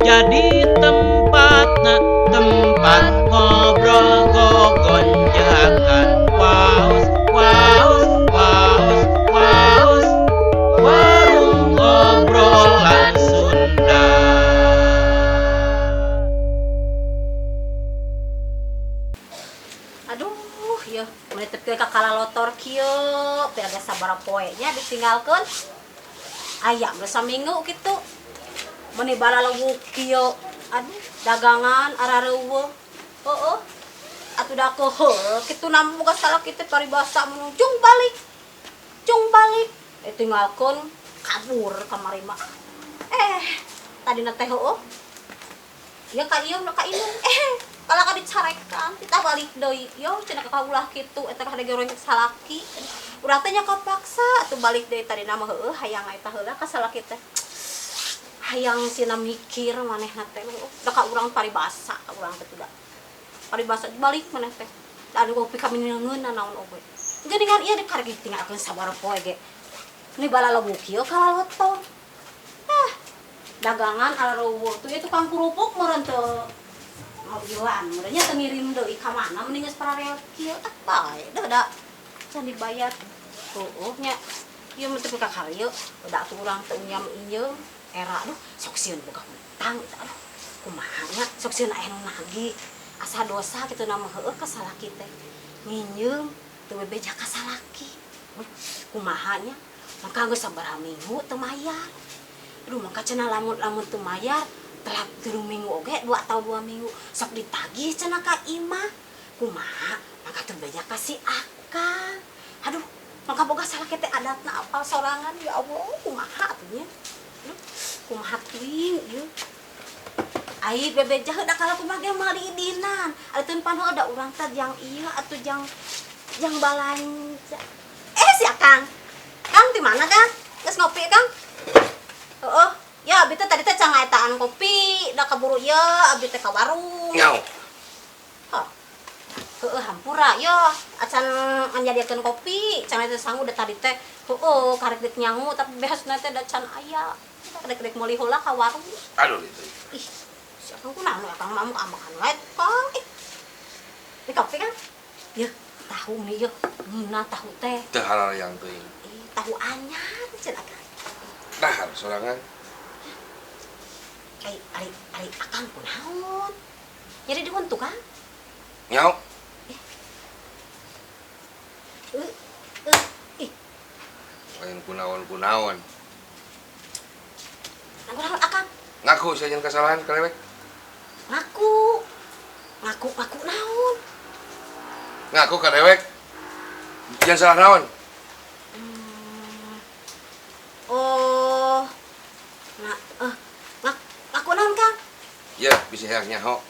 Jadi tempatna tempat ngobrol gogonjakan. Waos waos waos waos, warung obrolan Sunda. Aduh, ya, meuni tepi ka kalalotor kieu, teh agak sabaraha poe nya ditinggalkeun. Aya geus saminggu kitu. Meuni balalewuk kieu. Aduh, dagangan arareuweuh. Heueuh. Atuh da keuheul kitu namun boga salaki teh paribasa mun cung balik. Cung balik. Eh, tinggalkeun kabur kamari mah. Eh, tadina teh heueuh. Ya ka ieu ka indung eh kalah ka dicarekan kita balik deui, yo cenah ka ulah kitu eta ka goreng salaki urang teh nya kapaksa atuh balik deui. Tadi mah heueuh hayang eta heula ka salaki teh hayang sina mikir manehna teh heueuh da ka urang paribasa ka urang teh da paribasa balik maneh teh da anu kopi kami neungeun naon oge geuningan ieu dikarek ditinggalkeun sabaraha poe ge ni balalewuk kieu kalalotor, ah dagangan arareuweuh tuh ya. Tukang kerupuk meureun teu ngobilan meureun nya, teu ngirim deui ka mana mending geus parareot kieu. Ah, bae dah da can dibayar heueuh nya. Ieu mah teu ka karieu da atuh urang teu unyam inyeum era. Aduh, sok sieun boga hutang eta. Aduh, kumaha nya, sok sieun aya nu nagih asa dosa kitu na mah heueuh ka salaki teh nginyeum teu bebeja ka salaki. Kumaha nya, mangka geus sabaraha minggu teu mayar. Aduh, mangka cenah lamun lamun teu mayar telat 3 minggu oge, 2 atau 2 minggu sok ditagih cenah ka imah. Kumaha, mangka teu beja ka si akang. Aduh, mangka boga salaki teh adatna apal sorangan. Ya Allah, kumaha atuh nya? Aduh, kumaha teuing ieu? Ai bebeja heuh da kalau kumaha ge moal diidinan. Ari teu pan heuh da urang teh jang ieu atuh jang jang balanja. Eh, si akang. Kang, di mana, Kang? Geus ngopi, Kang? Heeh. Ya, abi teh tadi teh can ngaetaan kopi, da kaburu ieu abi teh ka warung. Nyau. Hah. Heeh, hampura yo, acan nganyadiakeun kopi, can teh sangu da tadi teh heueuh karek deuk nyangu tapi behasna teh da can aya. Rek-rek meuli heula ka warung. Aduh itu. Ih, si akang kunaon we, akang mah ambekan wae, Kang. Ih. Di kopi, Kang? Yeuh, tahu nih yeuh, ngeunah tahu teh. Teu yang teuing. Ih, tahu anyar cenah, Kang. Dahar sorangan. Ari ari ari akang kunaon? Nyeri di huntu, Kang? Nyau. Eh, eh, ih, Lain kunaon-kunaon. Nah, kunaon akang? Ngaku saya jeung kesalahan ka dewek. Ngaku. Ngaku ngaku naon? Ngaku ka dewek. Jangan salah naon. Oh. Nah, eh, ngaku naon, Kang? Ya, bisa hayang nyaho.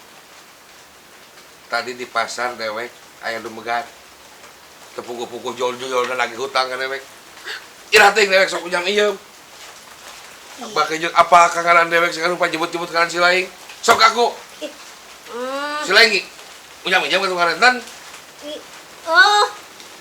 Tadi di pasar dewek aya nu megat. Teu puguh-puguh jol-jol dan lagi hutang ka dewek. Iraha teuing dewek sok ujang ieu. Bakal jeung apa kangaran dewek sekarang rupa jebut-jebut karan si laing. Sok aku Ih. Si laing ujang ujang ka tukang rentan. Ih, oh.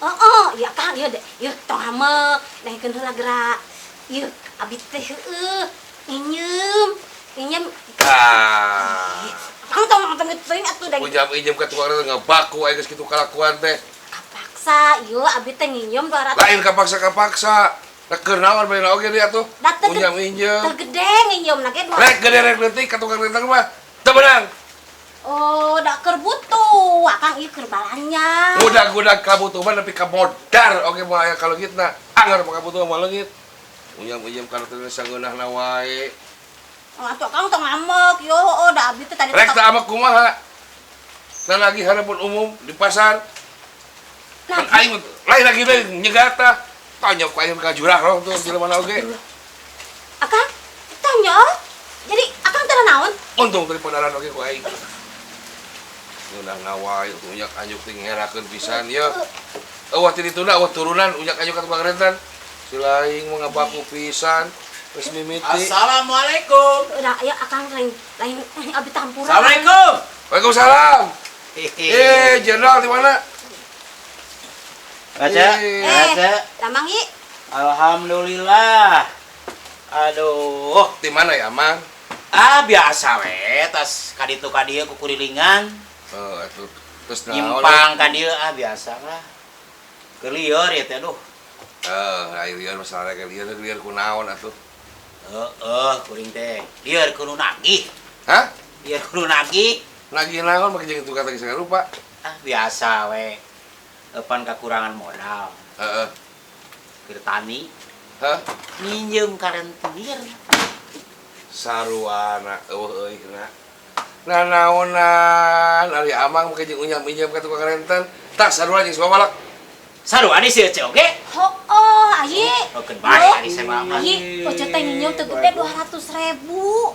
Oh, ya Kang, ieu deh. Ieu tong hamek, daekeun heula geura. Ieu abi teh heueuh nginyeum. Nginyeum. Ah. Ih, Kang tong tong teuing atuh da Ujang ijem ka tukang rentan ngebaku aya geus kitu kalakuan teh. Kapaksa, ieu abi teh nginyeum 200. Lain kapaksa-kapaksa. Rek keur naon bae oge dia tuh. Da teu Ujang injem. Teu gede nginyeum na ge dua. Rek gede rek leutik ka tukang rentan mah teu beunang. Oh, da keur butuh. Akang ieu keur balanja. Ngudag-ngudag kabutuh mah nepi ka modar oge moal aya kaleungitna. Anggar mah kabutuh mah leungit. Uyam-uyam kana teh sangeunahna wae. Oh, atuh akang tong ngambek. Yo, oh, da abi teh tadi Rek teh amak kumaha? Nah lagi harapan umum di pasar. Kan aing lain lagi deui nyegat tah. Tanya ku aing ka jurah roh tuh jelema oge. Akang, tanya. Jadi akang teh naon? Untung tadi podaran oge ku aing. Ngeunahna wae unyak anjuk teh ngerakeun pisan ye. Euweuh ti dituna euweuh turunan unyak anjuk ka tukang rentan. Si laing mah ngabaku pisan. Geus mimiti. Assalamualaikum. Udah, ya akang lain lain lain abi tampuran. Assalamualaikum. Waalaikumsalam. Eh, jenderal di mana? Baca, Eh. baca. Damang i. Alhamdulillah. Aduh, Di mana ya, Mang? Ah, biasa we, tas kaditu ka dieu kukurilingan. Oh, atuh. Terus naon? Nyimpang ka dieu, ah biasa lah. Keur lieur ya teh, aduh. Eh, ayo lieur masalah ke lieur, lieur kunaon atuh? Heeh, kuring teh. Lieur kudu nagih. Hah? Lieur kudu nagih. Nagih naon make jeung tukang teh segala rupa? Ah, biasa we. Eupan kakurangan modal. Heeh. Keur tani. Hah? Minjem ka rentenir. Saruana eueuh euy na. Nanaonan ari amang make jeung unyam-inyam ka tukang renten. Tah sarua jeung suka balak. Sarua di si Ece oge? Hooh, ayi. Oh, keun bae ari saya mah. Ayi, Ece teh nginjem teu gede 200.000,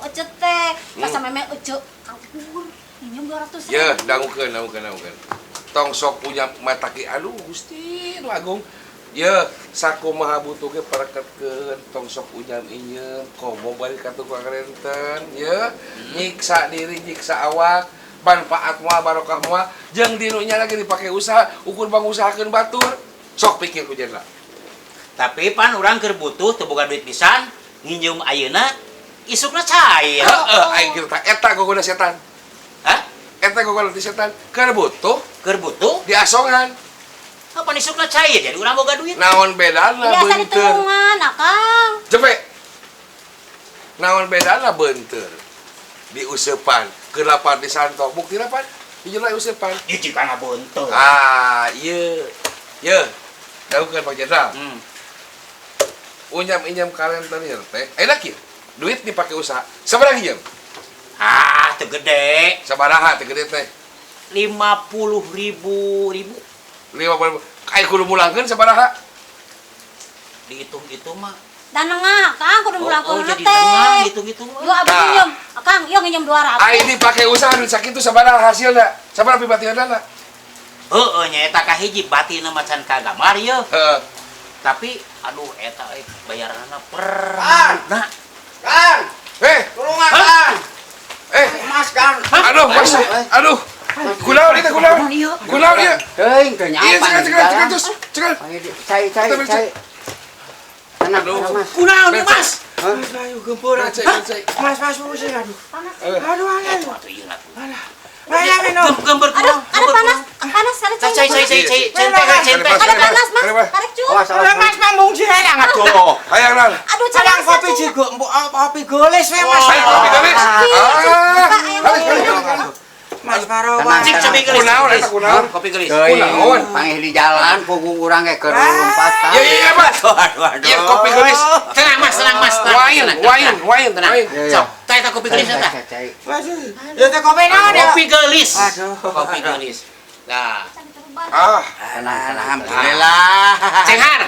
Ece teh. Pas sameme Ece kabur nginjem 200.000. Yeuh, dangukeun, dangukeun, dangukeun. Tong sok punya mataki aduh Gusti nu agung. Yeuh, sakumaha butuh ge pareketkeun, tong sok unyam inyeum, komo bari ka tukang renten, yeuh. Nyiksa diri, nyiksa awak, manfaat moal barokah moal, jeung dinunya lagi dipake usaha, ukur pangusahakeun batur. Sok pikir ku jenderal. Tapi pan urang keur butuh teu boga duit pisan, nginjem ayeuna isukna cair. Heeh, aing kieu tah eta gogoda setan. Hah? Eta gogoda ti setan, keur butuh, Keur butuh diasongan. Apa isukna cair jadi urang boga duit. Naon bedana Biasa beunteur? ditulungan, Akang. Jepe. Naon bedana beunteur? Diuseupan, keur lapar disantok, buktina pan dijeula useupan. Ieu jika beunteur. Ah, ieu. Yeuh. Daukeun Pak Jenderal. Unyam-inyam karentenir teh. Ayeuna kieu, duit dipake usaha. Sabaraha nginjem? Ah, teu gede. Sabaraha teu gede teh? 50.000 ribu. 50.000. Ai kudu mulangkeun sabaraha? Dihitung-hitung mah. Dan nengah, Kang, kudu mulangkeun Oh, jadi teh. nengah hitung-hitung mah. Yo abdi Nah. nginjem, Kang, yo nginjem 200. Ai dipake usaha duit sakitu sabaraha hasilna? Sabaraha pibatianna? Heeh, nya eta kahiji batinna macan kagamar yeuh. Heeh. Tapi aduh eta euy bayaranna per. Kang! Nah, Kang, Eh, tulungan Kang. eh, Mas Kang. aduh, Mas. Aduh. Kunaon ieu teh kunaon? Kunaon ieu? Teuing teu Iya, nyampan cekan, di cekan, cekan jalan. terus, cekan. Cai, cai, Kita beli, cai. Tenang, Aduh. tenang, Mas. kunaon ieu, Mas? Ayo gempur. Cek, cek. Mas, mas, pusing aduh. Panas. Aduh, aduh. Atuh ieu atuh. Ayo minum. Gempur Aduh, ada panas, panas, ada Cai cai cai cai cai cai cai Mas, Ada panas, Mas. Mas. Tarik cu. Awas, awas. Aduh, Mas mambung jirang aduh. Hayang naon? Aduh, cai Hayang kopi juga, mbok kopi goles we Mas. Hayang kopi gelis. Ah, Kopi. halis, halis, halis. Mas Parawan. Tenang, Cik tenang. kopi gelis. Kunaon eta kunaon? Kopi gelis. Teuing, Kunaon? panggih di jalan punggung urang ge keur lompatan. Iya, iya, iya, Mas. Aduh, aduh, aduh. Iya, kopi gelis. Tenang, Mas, tenang, Mas. Tenang, Wain, tenang, wain, tenang. wain, Tenang. wain. Iya, iya. Sok, tah eta kopi gelis Cai, eta. cai, cai. Mas, ya teh kopi naon ya? Kopi gelis. Aduh. Kopi gelis. Nah, Ah, Tenang, tenang. Alhamdulillah. Cenghar.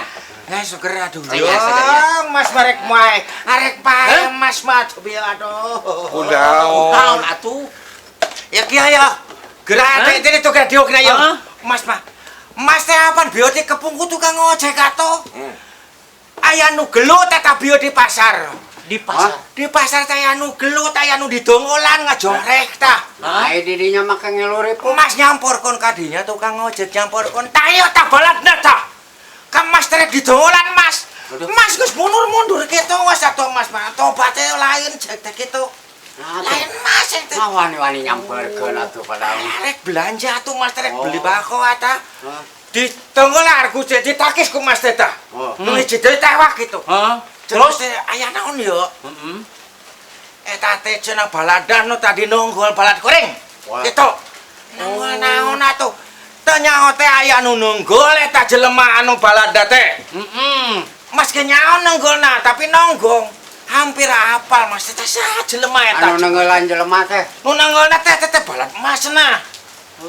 Eh, seger aduh. Seger, seger, ya. Mas marek mae, arek pae Mas mah aduh aduh. kunaon? Naon atuh? Ya kia ya. Gerak Hah? ini tuh gerak diokna ya. Hah? Mas mah. Mas teh apaan bio di kepungku tukang ojek atuh. Aya nu gelut eta bio di pasar. Di pasar. Di pasar teh aya nu gelut, aya nu didongolan ngajorek tah. Nah, ai didinya mah ngeluri pun. Mas nyampur kon kadinya tukang ojek nyampur kon. Tah ieu tah baladna tah. Ka Mas terek didongolan Mas. Aduh. Mas geus mundur-mundur kitu wes atuh Mas mah tobaté lain jek teh kitu. Nah, Lain Mas teh. Nah, wani-wani nyamperkeun atuh padahal. Arek belanja tuh Mas terek Oh. beli bako ata. Hah? Ditonggolar ku jadi takis ku Mas teh tah. Oh. Nu hiji deui tewak gitu. Hah? Terus teh aya naon yo? Heeh. Eta teh cenah baladan nu tadi nonggol balad goreng. Wah. Gitu. Nonggol naon atuh? Teu nyaho teh aya nu nonggol eta jelema anu balada teh. Heeh. Mas ge nyaho nonggolna tapi nonggong. Hampir apal Mas teh saha jelema eta. Anu nenggelan jelema teh. Nu nonggolna teh teh balad mas nah.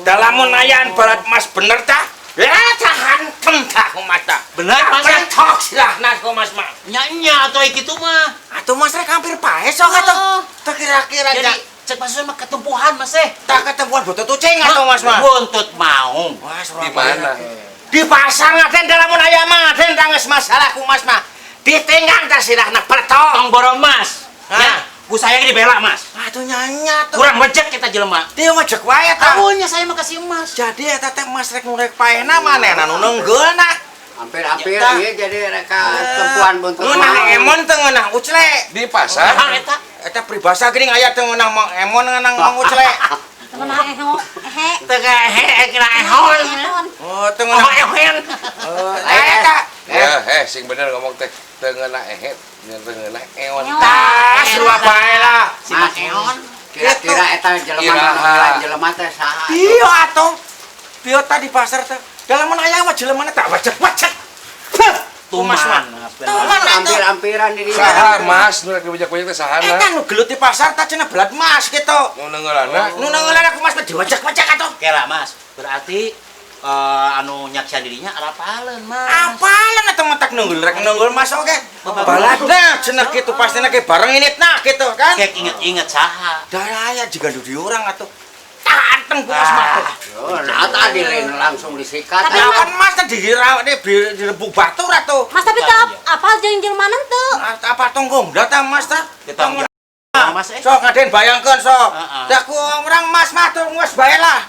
Dalamun ayaan balad mas bener tah? Ya tah hantem tah ku Mas tah. Bener, Mas, ya? Pentok silahna ku Mas mah. Nya-nya atuh kitu mah. Atuh Mas rek hampir pae sok atuh. Teu kira-kira Jadi nya. cek Mas mah ketempuhan Mas eh. Tah ketemuan buntut ucing atuh Mas mah. Buntut maung. Wah, Di mana? Di pasar ngaden dalamun aya mah ngaden tangges masalah ku Mas mah. Ditinggang tah silahna pertok. Tong borong Mas. Hah? Ya, ku saya dibela Mas. Atuh nyanya tuh. Kurang rejek kita jelema. Dia ngejek wae tah. Awalnya saya mah kasih emas. Jadi eta teh Mas rek nu rek paehna manehna nu nenggolna. Hampir-hampir ieu jadi reka tempuan buntut. Ngeunah emon teu ngeunah ucle. Di pasar. Nah, eta. Eta peribahasa geuning aya teu ngeunah mang emon ngeunah mang ucle. Teu ngeunah eho, ehe. Teu ehe kira ehon. Oh, teu ngeunah ehon. Eta. Ya, sing bener ngomong teh teu ngeunah ehe, teu ngeunah eon. Tah, sarua bae lah. Si Mang Eon. Kira-kira eta jelema jelema teh saha? Iya atuh. Bieu tah di pasar teh. Dalam aya mah jelemana tak wajek-wajek. Tuman. Tuman hampir-hampiran di dieu. Saha Mas nu rek dibejak-bejak teh sahana? Eta nu gelut di pasar tah cenah belat mas gitu. Nu neungeulana. Nu neungeulana ku Mas mah diwajek-wajek atuh. Kela Mas, berarti anu nyaksian dirinya arapaleun Mas. Apaleun atuh mentak nunggul rek nunggul Mas oge. Baladna cenah kitu pastina ge bareng initna kitu kan. Kek inget-inget saha. Darah aya jiga di urang atuh. Tanteng ku Mas mah. Oh, nah tadi lain langsung disikat. Tapi kan Mas teh direbuk batur atuh. Mas tapi teu apal jeung jelema teu? Apa tonggong datang Mas tah? Ditanggung. Mas eh. Sok ngaden bayangkeun sok. Dah ku urang Mas mah tuh geus bae lah.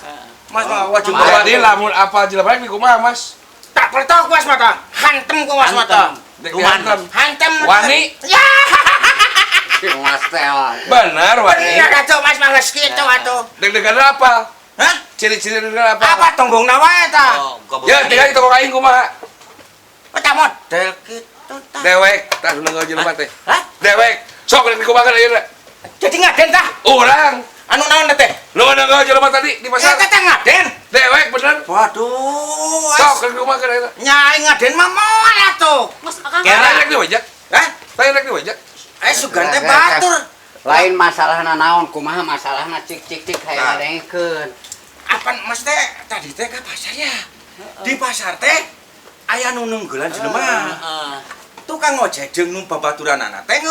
Mas mah wajib bae. Jadi lamun apal jelema di kumaha Mas? Tak pertok Mas mah tah. Hantem ku Mas mah tah. Hantem. Wani. Ya. Mas teh. Bener wani. Bener atuh Mas mah geus kitu atuh. Deg-degan apa? Hah? Ciri-ciri deg-degan apa? Apa tonggongna wae tah? Ya tinggal tonggo aing kumaha? Oh, tah model kitu tah. Dewek tah nu nenggel jelema teh. Hah? Dewek. Sok rek dikumahakeun ayeuna. Jadi ngaden tah? Urang. Anu naon teh? Nu nenggel jelema tadi di pasar. Eta teh ngaden. Dewek bener. Waduh. Sok rek dikumahakeun ayeuna. Nya aing ngaden mah moal atuh. Mas akang. Kira rek diwajak? Hah? Tah rek diwajak? Sugan teh batur. Lain masalahna naon kumaha masalahna cik cik cik hayang ngadengkeun. Apan Mas teh tadi teh ka pasar ya? Di pasar teh aya nu nunggulan jelema. Tukang ojek jeung nu babaturanana teh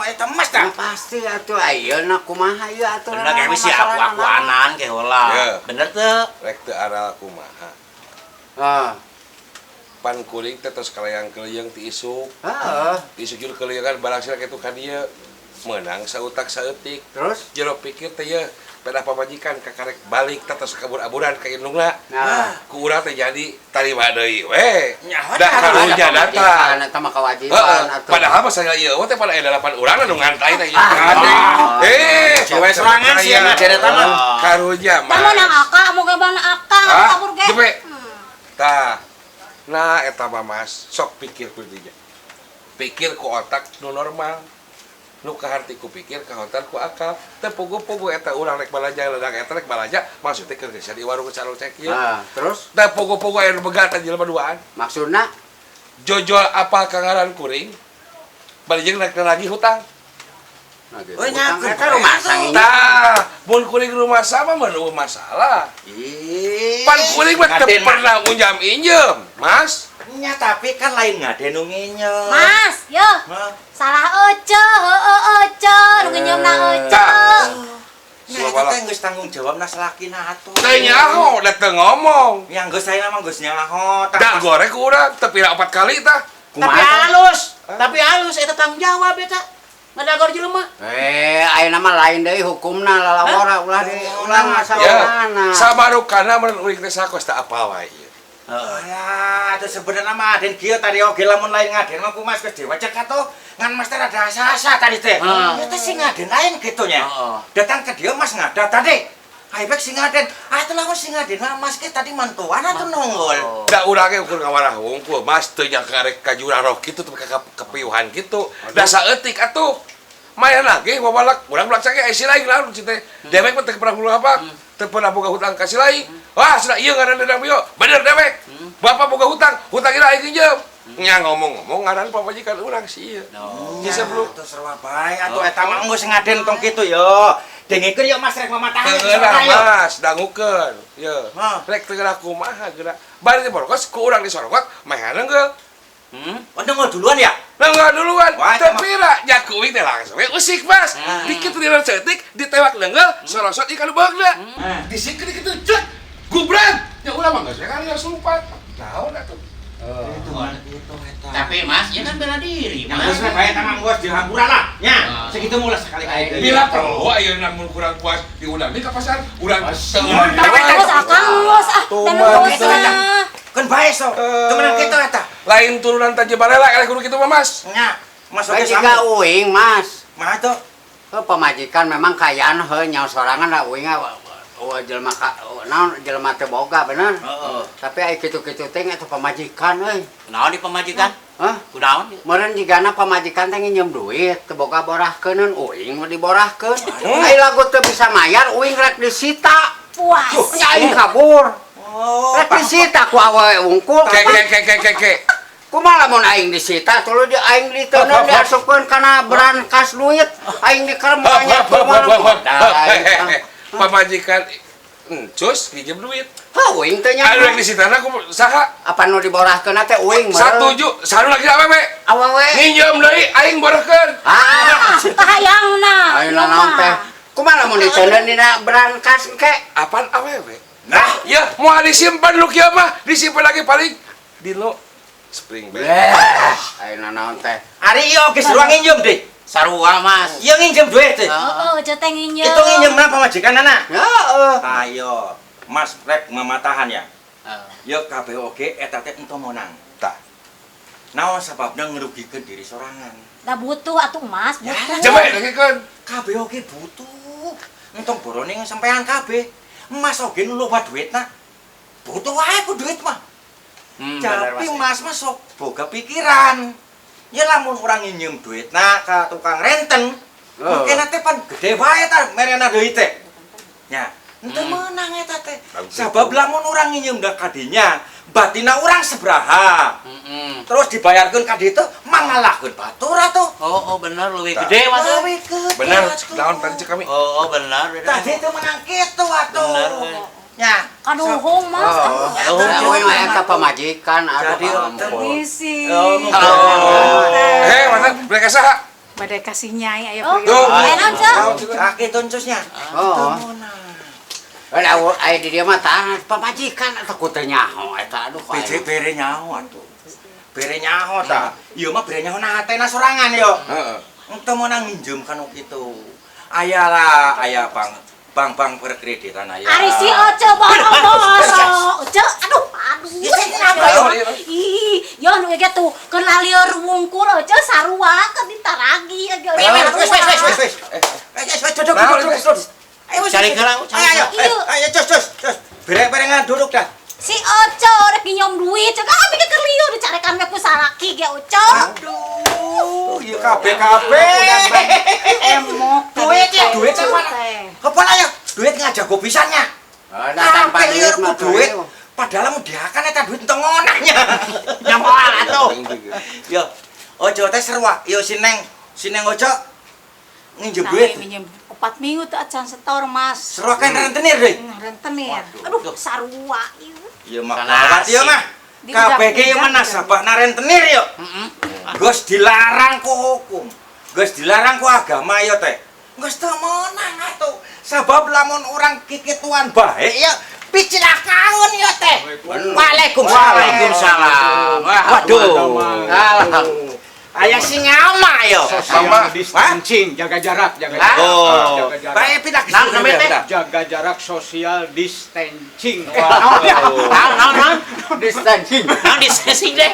eta Mas tah. Pasti atuh ayeuna kumaha ieu atuh. Bener ge sih aku-akuanan ge heula. Bener teu? Rek teu aral kumaha. Heeh. Pan kuring teh tos kalayang-keleyeng ti isuk. Heeh. Ti isuk jur keleyengan barang sila kitu ka dieu. Meunang sautak saeutik. Terus jero pikir teh ye pedah pamajikan kakarek balik teh tos kabur-aburan ka indungna. Nah, ku urang teh jadi tarima deui we. Nyaho Da karunya datang. Eta mah kewajiban atuh. Padahal mah saya ieu teh pada aya 8 urang nu ngantai teh. Cewek sorangan sih ngaden eta mah. Karunya mah. Tah meunang akang, moga bana akang kabur ge. Tah. Nah eta mah Mas, sok pikir ku dinya. Pikir ku otak nu normal. Nu kaharti ku pikir, kahontan ku akal. Teu pugu-pugu eta urang rek balanja, ledak eta rek balanja, maksudnya keur geus di warung calon cek ieu. Nah, terus teu pugu-pugu aya nu begatan jelema duaan. Maksudna jojol apal ka ngaran kuring, bari jeung rek lagi hutang. Nah, gitu. Oh, Hutang nyakeun eta rumah bae. Tah, mun kuring rumah sama mah eueuh masalah. Ih. Pan kuring mah teu pernah ngunjam injem, Mas. Nya tapi kan lain ngaden nu nginjem. Mas, yo. Salah ece, heueuh ece, nu nginjeumna ece. Nah, eta teh geus tanggung jawabna salakina atuh. Teu nyaho, da teu ngomong. Yang geus ayeuna mah geus nyaho. Da goreng ku urang teu pira 4 kali tah. Tapi halus, tapi halus eta tanggung jawab eta. Ngadagor jelema. Ayeuna mah lain deui hukumna lalawara ulah di ulah masalahna. Sabarukana mun uring teh sakos teh apal wae ieu. Alah, atuh sebenarnya mah aden kieu tadi oge lamun lain ngaden mah ku Mas geus diwajek atuh. Ngan Mas teh rada asa-asa tadi teh. Ieu teh si ngaden lain kitu nya. Datang ke dia Mas ngada tadi. Ayo bek si ngaden. Atuh lamun si ngaden mah Mas ke tadi mantuan atuh nonggol. Da urang ge ukur ngawarah hungkul, Mas teu nyangka rek ka jurang roh kitu teu ka kepiuhan kitu. Da saeutik atuh. Mayan lagi wabalak, urang belak cake si lain lah teh. Dewek mah teu pernah boga apa? Teu pernah boga hutang ka si lain. Wah, sudah ieu ngaran dedang bio. Bener dewek. Bapak boga hutang, hutang ieu aing pinjem. Nya ngomong-ngomong ngaran pamajikan urang si ieu. Nya sebelum teu sarua bae atuh eta mah geus ngaden tong kitu yo. Dengekeun yo Mas rek mamatahan. Teu Mas, dangukeun. Ye. Rek teu geura kumaha geura. Bari teh borokos ku urang disorokot meh neunggeul. Oh, nenggol duluan ya? Nenggol duluan. Teu pira nya kuing teh langsung we usik Mas. Dikit dina ceutik ditewak nenggel, sorosot ieu ka nu beugna. Disikeun kitu cek. Gubran. Nya urang mah geus kali harus lompat. Naon atuh? Itu eta. Tapi Mas, ya kan bela diri, Yang Mas. geus we bae eta mah geus dihampura lah. Nya, segitu mulah sekali-kali. Bila perlu ayeuna mun kurang puas diundang di ka pasar, urang Terus akang geus ah, dan geus ah. Keun bae sok. Teu meunang kitu eta. Lain turunan Tanjung Balela eleh kudu kitu mah, Mas. Nya, Mas oge Lain jiga sami. Uing, Mas. Mah tuh. Heuh, pamajikan memang kayaan heuh nyaho sorangan da uing eueuh jelema ka naon jelema teu boga bener. Heeh. Tapi ai kitu-kitu teh eta pamajikan euy. Kunaon di pamajikan? Hah? Kunaon? Meureun jigana pamajikan teh nginjem duit, teu boga borahkeuneun uing mah diborahkeun. Ai lagu teu bisa mayar uing rek disita. Puas. Nya aing kabur. Oh, Rek disita ku awewe wungkul. Ke ke ke ke ke ke. Kumaha lamun aing disita tuluy di aing diteundeun diasupkeun kana brankas duit, aing dikerem banyak kumaha. Pamajikan encus nginjem duit. Heuh, uing teh nya. Anu rek disitana ku saha? Apa nu diborahkeun teh uing meureun. Satuju, saru lagi awewe. Awewe. Nginjem deui aing borahkeun. Ah, Kahayangna. aing naon teh. Kumaha lamun diteundeun dina brankas engke? Apaan awewe? Nah, Ya, mau disimpan lu kieu mah, disimpan lagi paling di lo spring bed. Bleh, aing naon teh. Ari ieu geus ruang nginjem deh. Sarua, Mas. Ieu nginjem duit deh. Heeh, oh, teh nginjem. Itu nginjem na pamajikan anak. Heeh. Ayo, Mas rek mamatahan ya. Heeh. Yo kabeh oge eta teh entong monang. Tah. Naon sababna ngerugikeun diri sorangan? Da butuh atuh Mas, butuh. Coba dengkeun. Kabeh oge butuh. Entong borone sampean kabeh. Mas oge nu loba duitna. Butuh wae ku duit mah. Bener, Tapi Mas mah sok boga pikiran. Ya lamun urang nginjem duitna ka tukang renten, Oh. mungkin teh pan gede wae ta merena deui teh. Nya, henteu meunang eta teh. Sabab lamun urang nginjem da kadinya, batina urang sebraha. Terus dibayarkeun ka ditu mangalahkeun batur atuh. Oh, oh bener leuwih gede, Mas. Leuwih gede. Bener, atuh. naon tadi cek kami? Oh, oh bener. Tadi itu menang kitu atuh. Bener, we. Nya, Kanuhung Mas. Oh, Aduh. uing mah eta pamajikan aduh Jadi, ampun. Misi. Oh, Heh, mana mereka saha? Badai kasih nyai aya Oh, priyo. aya naon, Ceu? Sakit uncusnya. Oh. Ada aya di dieu mah tah pamajikan eta ku teu nyaho eta aduh. BJ bere nyaho atuh. Bere nyaho ta. Ieu mah bere nyaho na hatena sorangan yo. Heeh. Enteu meunang minjem kanu kitu. Aya lah, aya bang bang-bang perkreditan aya. Ari si Oce boro-boro. Oce, aduh, aduh. Ih, yo nu ge tuh keur lalieur wungkul Oce sarua keur ditaragi ge. Wes wes wes wes wes. Wes wes duduk duduk duduk. Ayo wes. Cari heula, cari Ayo ayo. Ayo cus cus cus. Bereng-berengan duduk dah. Si Oce rek nginjem duit, cek ah mikir keur lieur dicarekan we ku salaki ge Oce. Aduh, ieu kabeh-kabeh. Emok. Duit ya, duit teh mana? Kepala ya, duit ngajago pisannya. Nah, tanpa Kabeh duit lieur mah ku duit. Padahal mun diakan eta duit entong ngonahnya. Nya moal atuh. Yo, ojo teh serua. Yo si Neng, si Neng ojo nginjem duit. Minjem 4 minggu tuh acan setor Mas. Serua kan rentenir deui. Rentenir. Aduh, sarua ieu. Ieu mah Sana gawat ieu mah. Kabeh ge ieu mah nasabahna rentenir yo. Geus dilarang ku hukum. Geus dilarang ku agama ieu teh. Geus teu meunang atuh. Sabab lamun urang kikituan bae ya picilakaun ieu teh. Waalaikumsalam. Waalaikumsalam. Waduh. Alhamdulillah. Aya sing ngama yo. Mama. Social distancing, jaga jarak, jaga jarak. Oh. Jaga jarak. Bae pindah ke Naon namanya teh? Jaga jarak social distancing. Naon naon naon? Distancing. Naon distancing deh?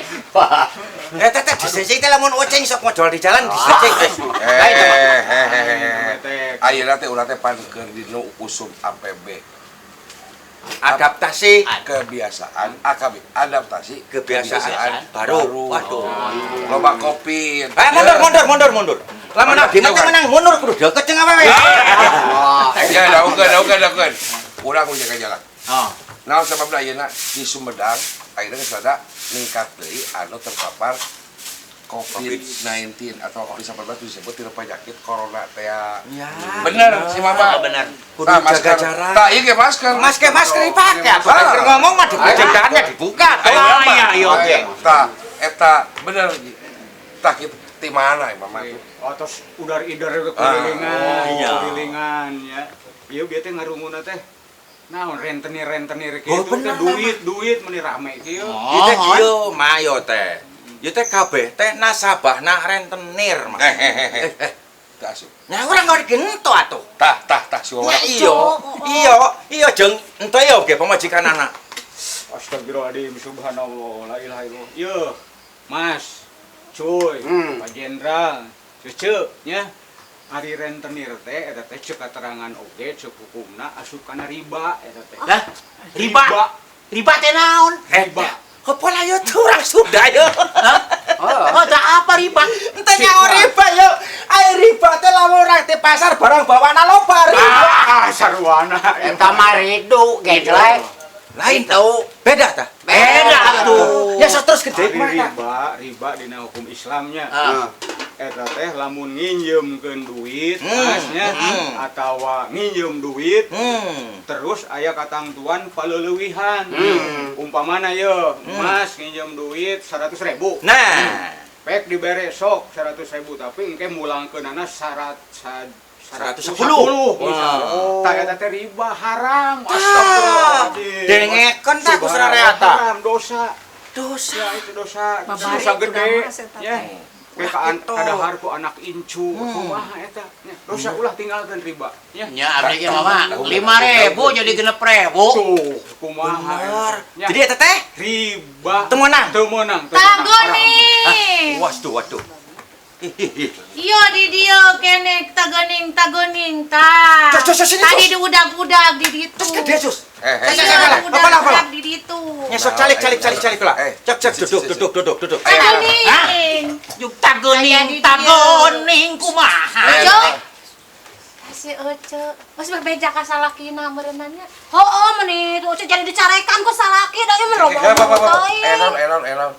Eh teh teh distancing teh lamun ucing sok modal di jalan distancing. Eh, ayeuna teh urang teh pan keur dinu usum APB. Adaptasi Kebiasaan AKB, adaptasi kebiasaan baru. Waduh. Loba kopi. Eh mundur mundur mundur mundur. Lamun abdi mah teh menang mundur kudu deket jeung awewe. Ya, daukeun daukeun daukeun. Urang kudu jaga jarak. Oh. Naon sababna ayeuna di Sumedang ayeuna geus rada ningkat deui anu terpapar COVID-19 atau COVID-19 disebut tina penyakit corona teh. Ya. Bener si Mama. Oh, bener. Kudu Nah, jaga masker. jarak. Tah, ieu ge masker. Masker masker dipake atuh. Ah. Keur ngomong mah dibuka dibuka. Ayo, Oh, Mama. iya, iya, oke. Tah, eta bener. Tah kitu ti mana ya Mama tuh? Oh, terus udar-idar kelilingan, Ah, iya. kelilingan ya. Ieu bieu teh ngarunguna teh. Naon rentenir-rentenir Oh, kitu teh bener, duit-duit meuni rame kieu. Ieu teh kieu mayo teh. Ieu teh kabeh teh nasabahna rentenir mah. Eh. Teu asup. Nya urang nggak gento atuh. Tah, tah, tah si Wawan. Nya iya, iya, iya jeung ente ya oge pamajikan anak. Astagfirullahaladzim, subhanallah, la ilaha illallah. Yeuh, Mas, cuy, Pak Jenderal, Cece, nya. Ari rentenir teh eta teh ceuk katerangan oge ceuk hukumna asup kana riba eta teh. Lah, riba. Riba teh naon? Riba. Apa lah yo tuh orang Sunda yo. Oh, tak apa riba? Ente nyawa riba yo. Ai riba teh lamun urang di pasar barang bawana loba riba. Ah, sarwana. Eta mah ridu gedlek. Lain tau. Beda tah? Beda tuh. Ya terus gede Ari mah. riba, riba dina hukum Islamnya. Ah. Eta teh lamun nginjeumkeun duit, Mas nya, atawa nginjeum duit, terus aya katangtuan paleulewihan. Umpamana ye, Mas nginjeum duit 100.000. Nah, Pek dibere sok 100.000 tapi engke mulangkeunana 110. 110 misalnya. Tah eta teh riba haram. Astagfirullahaladzim. Dengekeun tah ku Subhanallah, sareata. haram dosa. Dosa. Ya itu dosa. Babari Dosa itu gede. Mas, eta Ya. teh. Kayak kadahar ku anak incu, kumaha eta. Ya, dosa ulah tinggalkeun riba. Ya. Nya abdi ge mama 5.000 jadi 6.000. Tuh, kumaha Bener. eta. Ya. Jadi eta teh riba teu meunang. Teu meunang, teu meunang. Haram. Tagoning. Waduh, waduh. Iya di dieu kene tagoning tagoning ta. Cus, cus, sini, Tadi cus. di udag-udag di ditu. Terus gede, Sus. Eh, Iya, Apalah, apalah, udag-udag apalah. di ditu. Nyesok calik calik calik calik lah. Eh, Cek cek si, si, duduk si, si. duduk duduk duduk. Tagoning. Juk tagoning Aya di dieu. tagoning kumaha? Ayo. Si Ece, geus bebeja ka salakina meureunannya. Heueuh meni tuh Oce jadi dicarekan ku salaki da ieu mah Eh, apa, apa, apa. Eh, naon, eh, naon, eh, naon.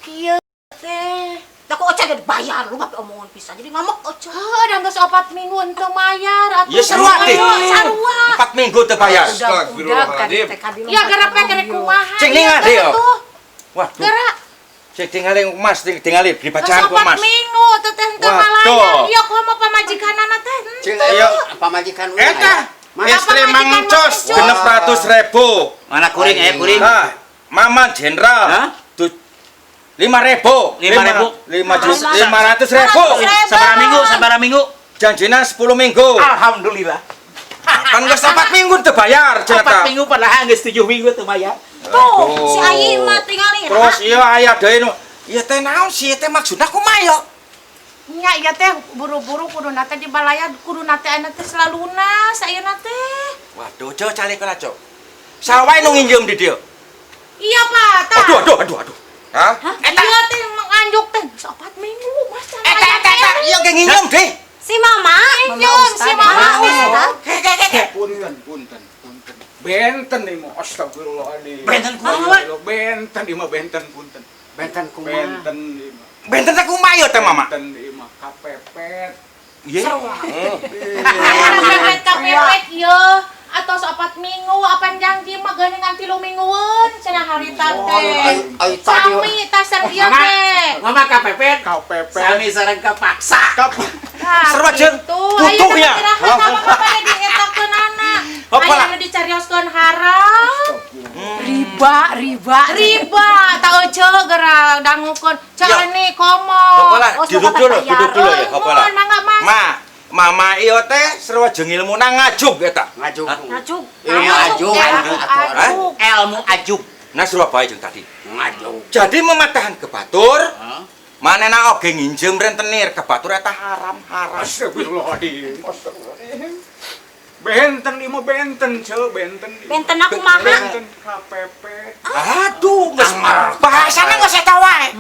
Kieu teh. Da ku Oce jadi bayar lu tapi omongan pisan jadi ngamuk Oce. Heuh, da geus 4 minggu henteu mayar atuh. Ya sarua deh. Sarua. 4 minggu teu bayar. Udah-udah tadi teh kadieu. Ya gara pek rek kumaha. Cing ieu ningali, teh yo. tuh. Waduh. Gara Cek tingali Mas, tingali dibacaan ku Opat Mas. minggu teh teh henteu Waduh. malayar. Ieu komo pamajikanana teh henteu. Cing ayo pamajikan urang Eta aya. Mas, istri Pamajikan Mang Cos Mang Cos. 600.000. Mana kuring aya kuring? Nah, Mama Jenderal. Hah? 5.000. 5.000. 500.000. Sabaraha minggu? Sabaraha minggu? Janjina 10 minggu. Alhamdulillah. Kan geus 4 minggu teu bayar 4 cenah. minggu padahal geus 7 minggu teu bayar. Tuh, si Ayi mah tingali. Terus ieu aya deui nu ieu teh naon sih teh maksudna kumaha yo? Nya ieu teh buru-buru kuduna teh dibalayar kuduna teh ayeuna teh selalunas ayeuna teh. Waduh, cok calik lah cok. Saha wae nu nginjem di dieu? Iya Pak, tah. Aduh, aduh, aduh, aduh. Hah? Iya teh menganjuk teh geus 4 minggu Mas. Eta eta eta ieu ge nginjem deh. Si Mama, Nginjem si Mama. Ustad. Punten, punten, punten. Benten ieu mah astagfirullahaladzim. Benten kumaha? Benten ieu mah benten punten. Benten kumaha? Benten ieu mah. Benten teh kumaha ieu teh mama? Benten ieu mah kapepet. Ieu. Kapepet kapepet ieu atos 4 minggu apan janji mah geuningan 3 minggueun cenah harita teh. Ai tadi Sami tasar ieu teh. Mama kepepet. Kapepet. Sami sareng kepaksa. Kap Seru jeung butuhnya. Apa lah? Ayeuna dicarioskeun haram. Riba, riba. Riba tak euceu geura dangukeun. Ya. Cak ini komo. Apalah, Oh, duduk dulu, bayar. duduk dulu ya, Oh, apalah. mohon, mangga, Mas. Ma, mama ieu teh sarua jeung ilmuna ngajug eta. Ngajug. Ngajug. Ilmu ajug. Ilmu Atuh, ajug. Ilmu ajub. Nah, sarua bae jeung tadi. Ngajug. Jadi mematahan ke batur, Hah? manehna oge nginjem rentenir ke batur eta haram haram. Astagfirullahaladzim. Astagfirullahaladzim. Benten ieu mah benten, ceu, benten. Benten aku maha. Benten kapepet. Aduh, geus bahasana geus eta wae.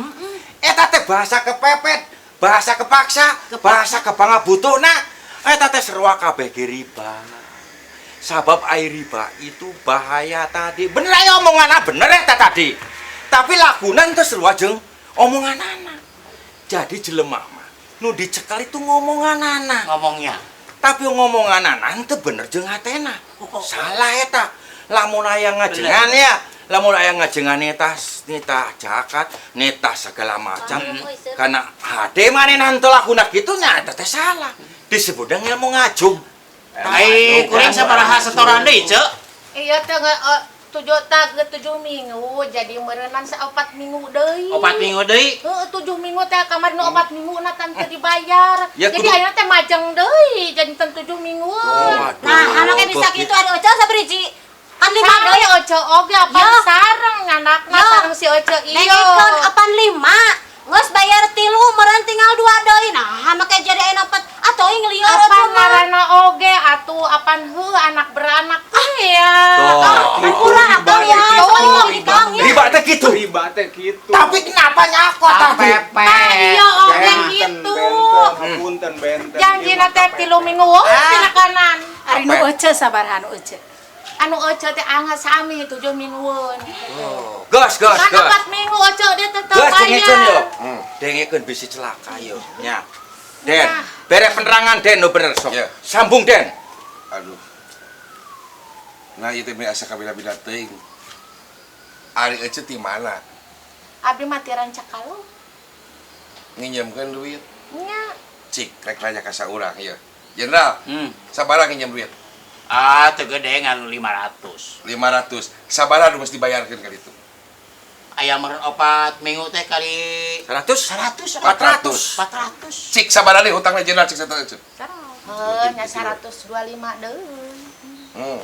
Eta teh bahasa kepepet, bahasa kepaksa, bahasa kepangabutuhna. Eta teh sarua kabeh ge riba. Sabab air riba itu bahaya tadi. Bener aya omongan bener eta tadi. Tapi lagunan teh sarua jeung omonganana. Jadi jelema mah nu dicekel itu ngomonganana. Ngomongnya. Tapi ngomonganana teu bener jeung hatena. Salah eta. Lamun aya ngajengan ya, lamun aya ngajengan nita nita zakat, nita segala macam. Karena hade manehna henteu lakuna kitu nya eta teh salah. Disebutna ilmu ngajug. Ai kuring sabaraha setoran deui, Ceu? Iya teh 7 tag 7 minggu jadi meureunnan saopat minggu deui. 4 minggu deui. Heeh, 7 minggu teh kamari nu 4 minggu na tante dibayar. Ya, Jadi kudu- ayeuna teh majeng deui jadi ten 7 mingguan. Waduh, Nah, anaknya bisa gitu ada Oce sabriji. Kan lima deui. Oce oge apan sareng nyanakna sareng si Oce ieu. Dengekeun apan lima. Geus bayar tilu meureun tinggal dua deui. Nah, make jadi aya opat atuh euy ngelieur apan mah. Ngaranna oge atuh apan heuh anak beranak ya. Hampura atuh ya. Riba teh kitu. Riba teh kitu. Tapi kenapa nyakot tadi? Iya oge kitu. Punten benten. Janjina teh 3 minggu tina kanan. Ari nu Ece sabaraha nu Ece? Anu Ece teh angga sami 7 minggueun. Oh, gas gas kan gas. 4 minggu Ece dia tetep Gas dengekeun yo. bayar. Dengekeun bisi celaka yo. Nya. Den, bere penerangan Den, no bener sok. Sambung Den. Aduh. Nah, ieu teh asa kabila-bila teuing. Ari Ece ti mana? Abdi mah ti Rancakalu. Nginjemkeun duit. Nya. Cik, rek nanya ka saurang ieu. Jenderal, sabaraha nginjem duit? Ah, teu gede ngan 500. 500. Sabaraha nu geus dibayarkeun ka ditu? Aya meureun 4 minggu teh kali 100 100 400. 400. Cik sabaraha deui hutangna jenderal cik satu Ece. Heuh, nya 125 deui.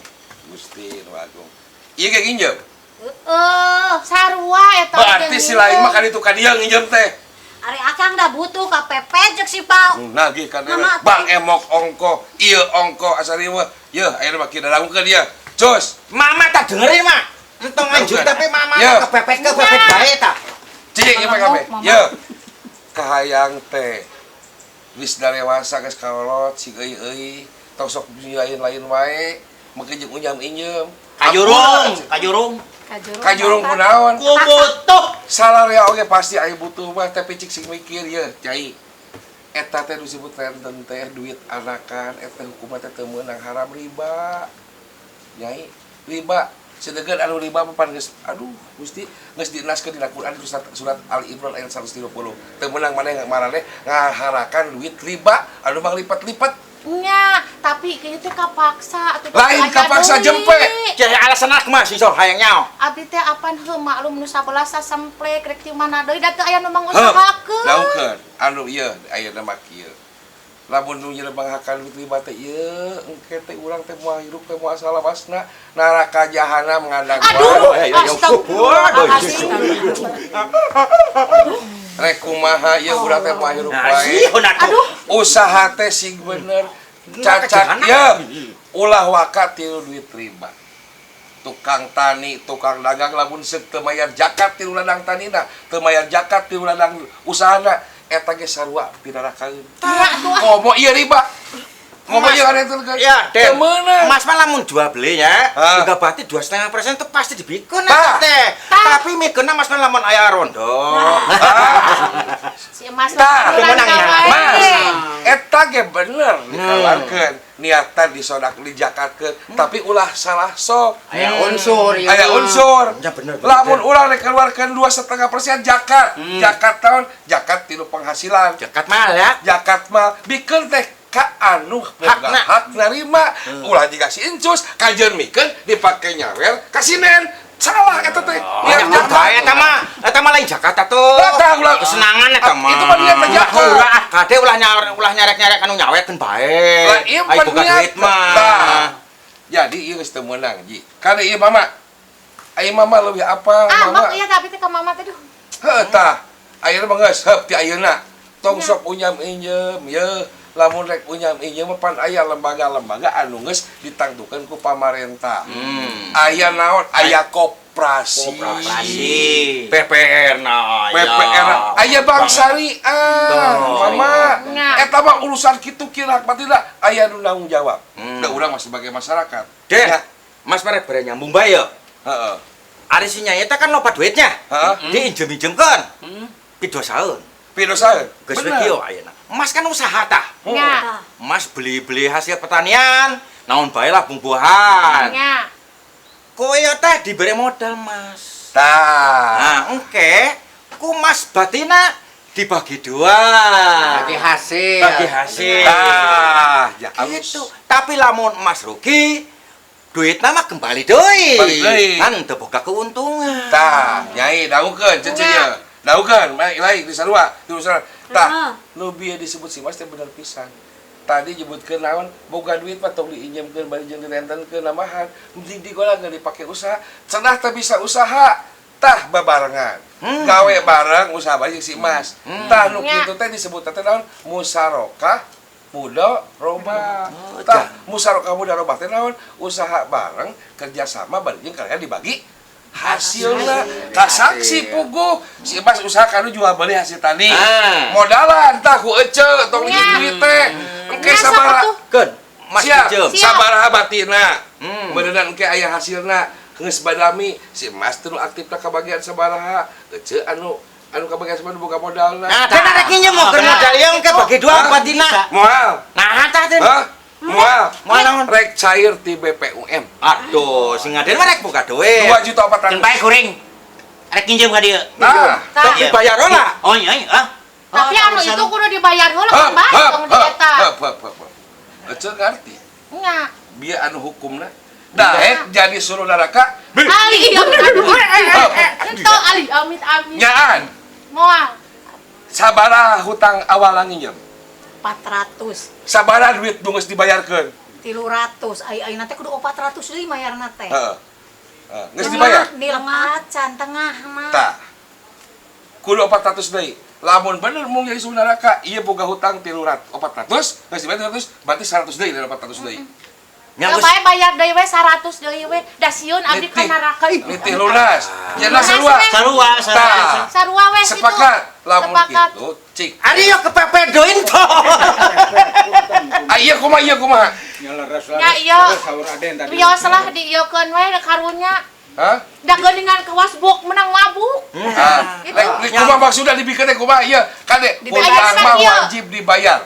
Gusti nu agung. Ieu ge nginjem. Heeh, sarua eta. Berarti si lain mah ka ditu ka dieu nginjem teh. Ari akang dah butuh ka PP jeung si Pau. Nagih ka dieu. Bang emok ongko, ieu ongko asa riweuh. Yeuh, ayeuna mah kieu dalangukeun ieu. Cus. Mama tak dengerin mah. Entong anjur tapi mama kepepet kepepet bae tah. Cik ieu mah kabeh. Yeuh. Kahayang teh. Geus darewasa geus kaolot si euy-euy tong sok lain-lain wae. Make jeung unjam-injem. Kajurung, kajurung. Kajurung kunaon? Ku butuh. Salarea oge pasti aya butuh mah tapi cik sing mikir yeuh, cai. Eta teh disebut renten teh duit anakan, eta hukuman teh teu meunang haram riba. Nyai, riba. Sedengkeun anu riba mah pan geus aduh Gusti geus dinaskeun dina Quran surat Al Imran ayat 130. Teu meunang maneh maraneh ngaharakan duit riba anu manglipat-lipat. Nya, tapi kieu teh kapaksa atuh. Lain kapaksa jempe. Jadi alasan aku mah sih hayang nyaho. Abdi teh apan heuh maklum nu 11 sasamplek rek ti mana deui da teu aya nu mangusahakeun. Daukeun anu ieu ayeuna mah kieu. Lamun nu nyelebanghakan duit riba teh ieu engke teh urang teh moal hirup teh moal salawasna neraka jahanam ngadag. Aduh, astagfirullahaladzim. Rek kumaha ieu urang teh moal hirup wae. Aduh, usaha teh sing bener cacat ya ulah waka tilu duit riba. Tukang tani, tukang dagang lamun seuk teu mayar zakat tilu ladang tanina, teu mayar zakat tilu ladang usahana eta ge sarua pinarakaeun. Komo ieu riba. Komo ieu ada teu ya, Den. Mas mah lamun jual beli nya, udah berarti 2,5% itu pasti dibikeun eta teh. Tapi mikeunna Mas mah lamun aya rondo. Si Mas mah Mas, eta ge bener dikaluarkeun, niatan disodak dijakatkeun, tapi ulah salah sok. Aya unsur ieu. Aya unsur. Ya bener. Lamun urang rek keluarkeun 2,5% zakat, zakat tahun, zakat tilu penghasilan. Zakat mal ya. Zakat mal bikeun teh ka anu boga hak narima, ulah jiga si Incus kajeun mikeun dipake nyawer kasinen. Salah eta teh. Niat bae eta mah, eta mah lain zakat atuh. Kesenangan eta mah. Itu mah niat zakat. Ulah kade ulah ulah nyarek-nyarek anu nyawerkeun bae. Lah ieu boga duit mah. Jadi ieu geus teu meunang, Ji. Kana ieu mama. Ai mama leuwih apa? Ah, mama ieu tapi teh ka mama teh duh. Heuh tah. Ayeuna mah geus heup ti ayeuna. Tong sok unyam injem ye. Lamun rek unyam injem mah pan aya lembaga-lembaga anu geus ditangtukeun ku pamarentah. Aya naon? Aya koperasi. Koperasi. PPR na aya. PPR aya bank syariah. Mama, eta mah urusan kitu kieu batina aya nu tanggung jawab. Da urang mah sebagai masyarakat. Den, Mas parek bare nyambung bae ya. Heeh. Ari si nyai eta kan loba duitnya. Heeh. Diinjem-injemkeun. Pidosaeun. Pidosaeun. Geus we kieu ayeuna. Mas kan usaha tah. Nya. Mas beli-beli hasil pertanian, naon bae lah bumbuhan. Nya. Kowe teh diberi modal, Mas. Tah. Nah, engke ku Mas batina dibagi dua. Bagi hasil. Bagi hasil. Tah, ya gitu. Tapi lamun Mas rugi, duitna mah kembali deui. Balik deui. Kan teu boga keuntungan. Tah, nyai dangukeun cece ieu. Dangukeun, lain di sarua, di sarua. Tah, nu bieu disebut si Mas teh bener pisan. Tadi nyebutkeun naon, boga duit mah tong diinjemkeun bari jeung direntenkeun nambahan. Mending digolang dipake usaha. Cenah teh bisa usaha. Tah babarengan. Gawe bareng usaha bareng jeung si Mas. Tah nu kitu teh disebut teh naon? Musarokah mudharabah. Tah musarokah mudharabah teh naon? Usaha bareng kerjasama bari jeung karya dibagi hasilna. Kasaksi puguh si Mas usaha kanu jual beli hasil tani. Modalan tah ku ece tong duit teh. Engke sabaraha keun Mas pinjem. Sabaraha batina. Beuneunan engke aya hasilna. Geus badami si Mas teu aktifna kabagian sabaraha, ece anu kabagian sabaraha boga modalna. Nah, teh rek nginjem mau keur modal ieu engke bagi dua batina. Moal. Nah, tah teh. Hah? Moal. Moal naon? Rek cair ti BPUM. Aduh, sing ngaden mah rek boga duit. 2.400.000. Keun bae kuring. Rek nginjem ka dieu. Nah, tapi bayar heula. Oh iya, ah. Tapi anu itu kudu dibayar heula kan bae tong di eta. Ece ngarti. Nya. Bieu anu hukumna. Daek jadi suruh neraka. Ali ento ali amit amit. Nyaan. Moal. Sabaraha hutang awal nginjem? 400. Sabaraha duit nu geus dibayarkeun? 300. Ai ayeuna teh kudu 400 deui mayarna teh. Heeh. Geus dibayar? Di acan tengah mah. Tah. Kudu 400 deui. Lamun bener mung jadi suruh neraka, ieu boga hutang 300, 400, geus dibayar 300, berarti 100 deui dari 400 deui. Ya bae bayar deui we 100 deui we. Da sieun abdi ka neraka. Nitih lunas. Nya sarua. Sarua, sarua we kitu. Sepakat. Lamun kitu cik. Ari yo kepepet deui to. Ah ieu kumaha ieu kumaha? Nya leres. Nya ieu. Saur Aden tadi. Wios lah diieukeun we karunya. Hah? Da geuningan kawas buk menang mabuk. Ah, rek kumaha maksudna dibikeun teh kumaha ieu? Kade hutang mah wajib dibayar.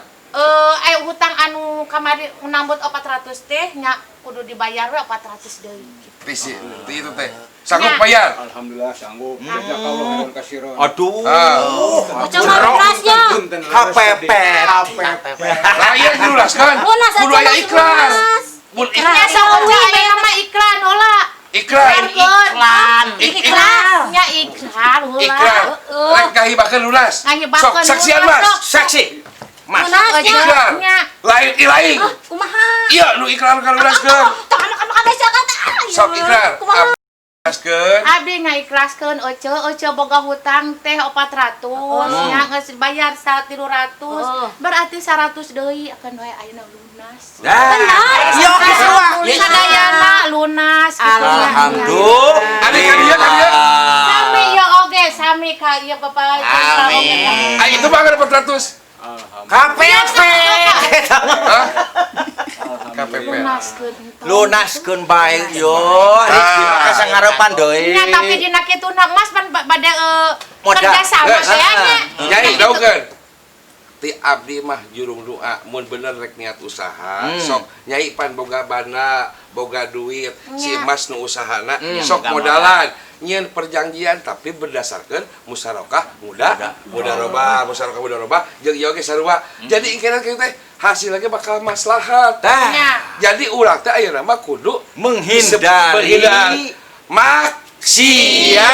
Hutang anu kamari nambut 400 teh nya kudu dibayar we 400 deui. Tisi, itu teh. Sanggup bayar? Alhamdulillah sanggup. Jazakallahu khairan kasiron. Aduh. Coba lunasnya. KPP. Lah ieu dilulaskeun. Kudu aya ikhlas. Mun ikhlas aya nama iklan heula. Iklan. Iklan. Iklan. Nya iklan heula. Iklan. Rek ngahibakeun lunas. Sok saksian Mas. Saksi. Mas, iklan. Lain ilaing. Kumaha? Iya, nu iklan ka lunaskeun. Sok iklan. Lunaskeun. Abdi ngaikhlaskeun ece boga hutang teh 400, nya geus bayar 300. Berarti 100 deui akan we ayeuna lunas. Nah, ieu oge sarua. Sadayana lunas kitu. Alhamdulillah. Ade ka dieu ka dieu. Sami ieu oge, sami ka ieu bapak. Amin. Ah itu mah 400. KPP. Hah? KPP. Lunaskeun bae yo. Rizky mah kasangarepan deui. Nya tapi dina kitu na Mas pan bade kerja sama teh nya. Nyai daukeun. Ti abdi mah jurung doa mun bener rek niat usaha sok nyai pan boga bana, boga duit, si Mas nu usahana sok modalan. Nyeun perjanjian tapi berdasarkan musyarakah mudharabah, musyarakah mudharabah jeung ieu oge sarua. Jadi ingkenan kieu teh hasilna ge bakal maslahat. Jadi urang teh ayeuna mah kudu menghindari maksiat.